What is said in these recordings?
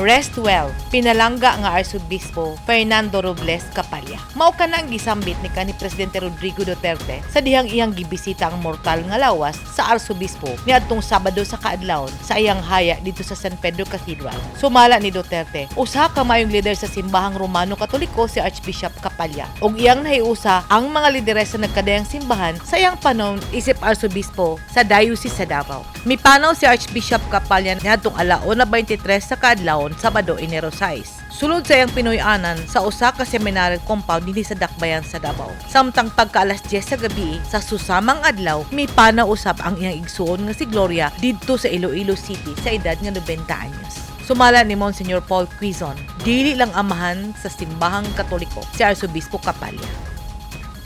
"Rest well, pinalangga nga Arsobispo Fernando Robles Capalla." Mao kana ang gisambit ni kanhi Presidente Rodrigo Duterte sa dihang iyang gibisita ang mortal nga lawas sa Arsobispo niadtong Sabado sa kaadlawon sa iyang haya didto sa San Pedro Cathedral. Sumala ni Duterte, usa ka maayong lider sa simbahang Romano Katoliko si Archbishop Capalla ug iyang nahiusa ang mga lideres sa nagkadayang simbahan sa iyang panon isip Arsobispo sa Diocese sa Davao. Mipanaw si Archbishop Capalla niadtong alauna 23 sa kaadlawon, Sabado, Enero 6, sulod sa iyang Pinoy-anan sa usa ka seminary compound dinhi sa Dakbayan sa Davao. Samtang pagka alas 10 sa gabi sa susamang adlaw, mipanaw usab ang iyang igsuon nga si Gloria didto sa Iloilo City sa edad nga 90 anyos. Sumala ni Monsignor Paul Quizon, dili lang amahan sa simbahang Katoliko si Arsobispo Capalla.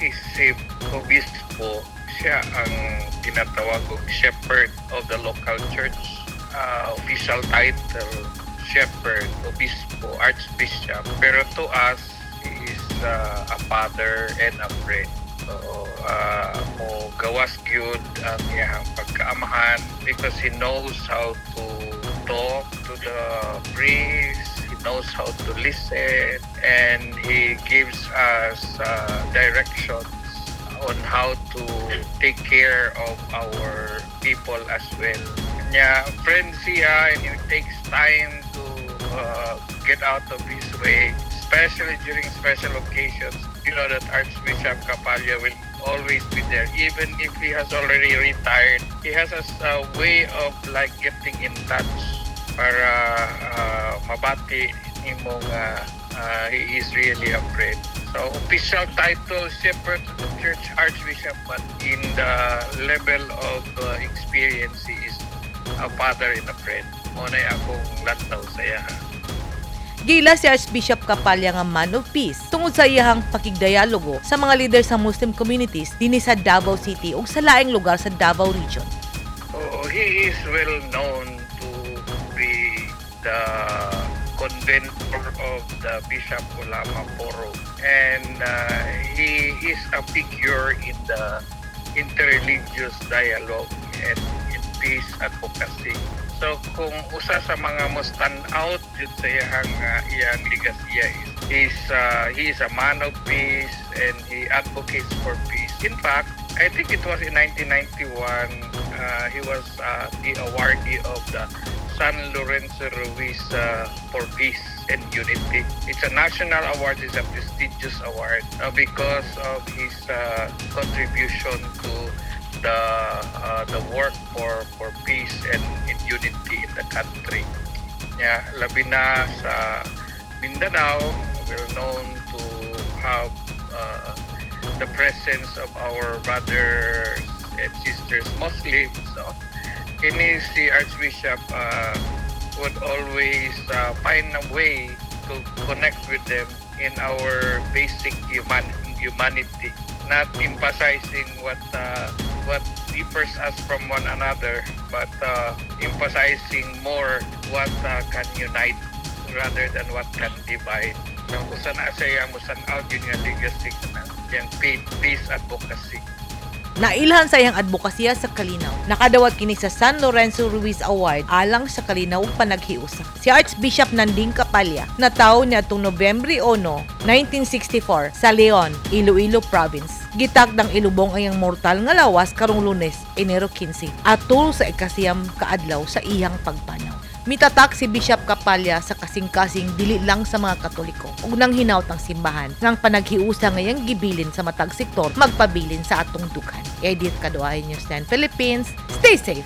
Isip obispo, siya ang tinatawag og shepherd of the local church. Official title, shepherd, obispo, archbishop. Pero to us, he is a father and a friend. So, mo gawas gyud ang iyang pagkaamahan because he knows how to talk to the priest, he knows how to listen, and he gives us directions on how to take care of our people as well. Nya, friend siya and it takes time to get out of his way, especially during special occasions. You know that Archbishop Capalla will always be there, even if he has already retired. He has a way of like getting in touch para mabati nimo nga he is really a friend. So official title, shepherd of the church, archbishop, but in the level of experience, he is a father and a friend. Mao na akong lantaw sa iya. Giila si Archbishop Capalla nga man of peace tungod sa iyahang pakigdialogo sa mga leader sa Muslim communities dinhi sa Davao City ug sa laing lugar sa Davao Region. Oh, he is well known to be the convenor of the Bishop Ulama Forum, and he is a figure in the interreligious dialogue and in peace advocacy. So kung usa sa mga mo stand out jud sa iyang ligasiya is he is a man of peace and he advocates for peace. In fact, I think it was in 1991 he was the awardee of the San Lorenzo Ruiz for Peace and Unity. It's a national award, it's a prestigious award because of his contribution to the work for peace and unity in the country. Yeah, labi na sa Mindanao, we're known to have the presence of our brothers and sisters Muslims. So, kini si Archbishop would always find a way to connect with them in our basic humanity, not emphasizing what differs us from one another, but emphasizing more what can unite rather than what can divide. So, usa na siya mo stand out yun nga legacy na yung peace advocacy. Nailhan sa iyang adbokasiya sa kalinaw. Nakadawat kini sa San Lorenzo Ruiz Award alang sa kalinaw ug panaghiusa. Si Archbishop Nanding Capalla natawo niadtong Nobyembre 1, 1964 sa Leon, Iloilo Province. Gitakdang ilubong ang iyang mortal nga lawas karong Lunes, Enero 15, atol sa ikasiyam kaadlaw sa iyang pagpanaw. Mitatak si Bishop Capalla sa kasing-kasing dili lang sa mga Katoliko ug nang hinaut ang simbahan nang panaghiusa ngayang gibilin sa matag sektor magpabilin sa atong dughan. Edith Kaduay, News 10 Philippines. Stay safe.